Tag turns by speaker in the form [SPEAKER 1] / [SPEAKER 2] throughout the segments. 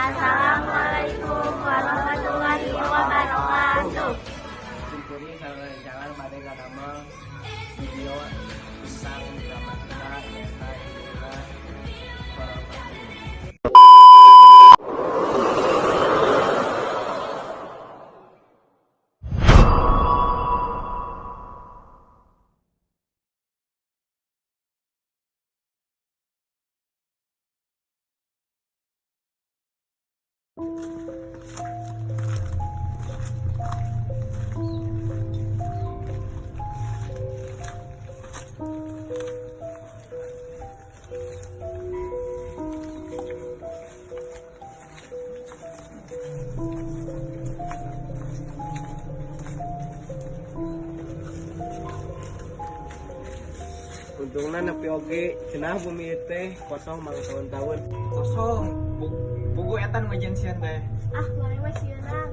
[SPEAKER 1] Assalamualaikum warahmatullahi wabarakatuh.
[SPEAKER 2] Simkuring sareng rerencangan bade ngadamel video tentang dramatika nyaeta judulna Horor Panggung. Untungna nepi oge cenah bumi ieu teh kosong mangtaun-taun.
[SPEAKER 3] Kosong. Pugu eta nu ngajian sieun teh.
[SPEAKER 1] Ah, maneh mah sieunan.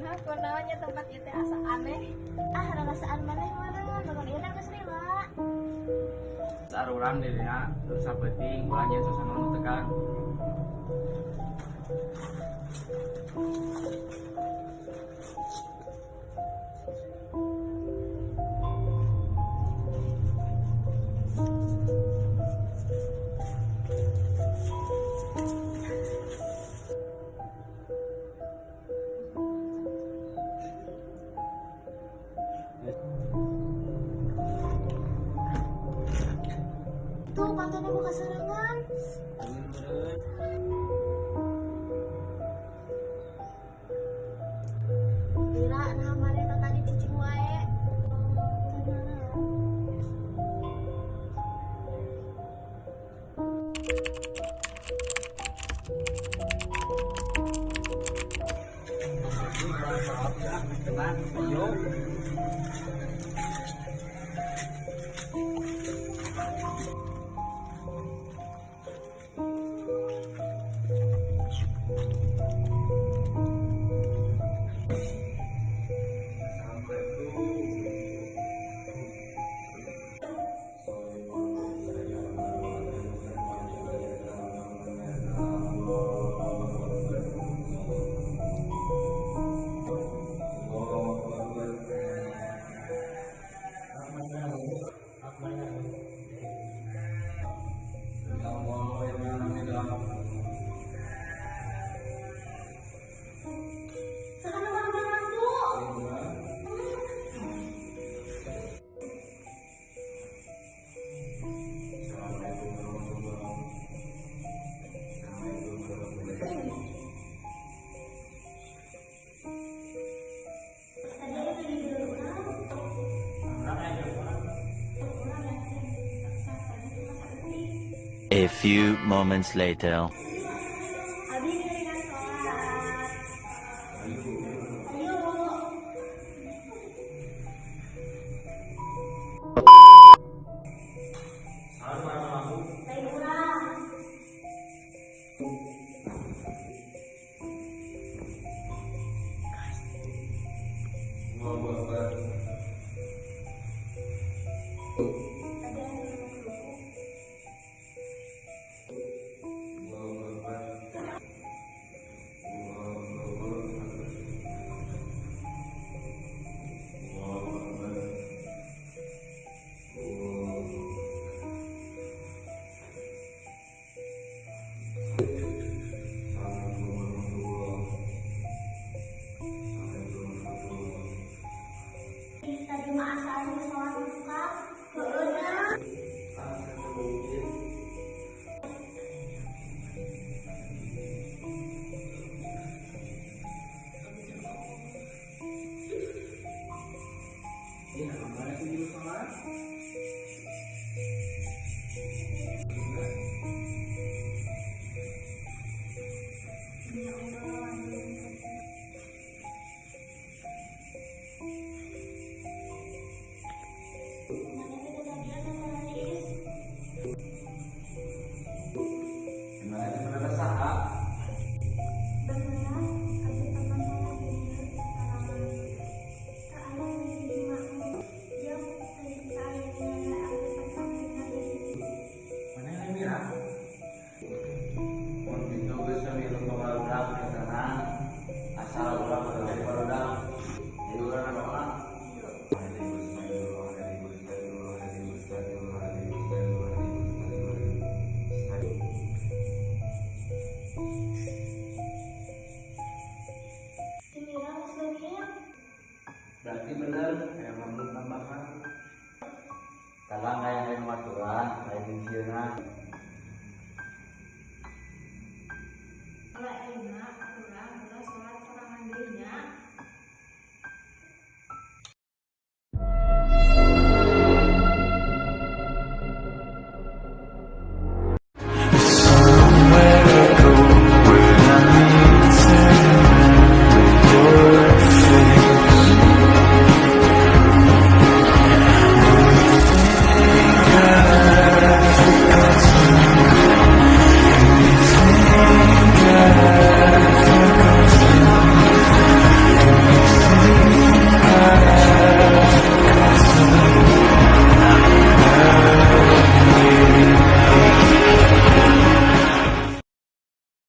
[SPEAKER 1] Nah, kunaon nya tempat ieu teh asa aneh. Ah, rarasaan maneh meureun, bangun ieu teh geus lila.
[SPEAKER 4] Arurang dirina terus sapeuting ulah nyieun suasana nu tegang.
[SPEAKER 1] Tuh, pantona buka serangan. Lila, nah maneh teh tadi cicing wae.
[SPEAKER 4] Tenang, ayo.
[SPEAKER 1] Sekarang mana hantu? Tadi ada di urang.
[SPEAKER 5] A few moments later.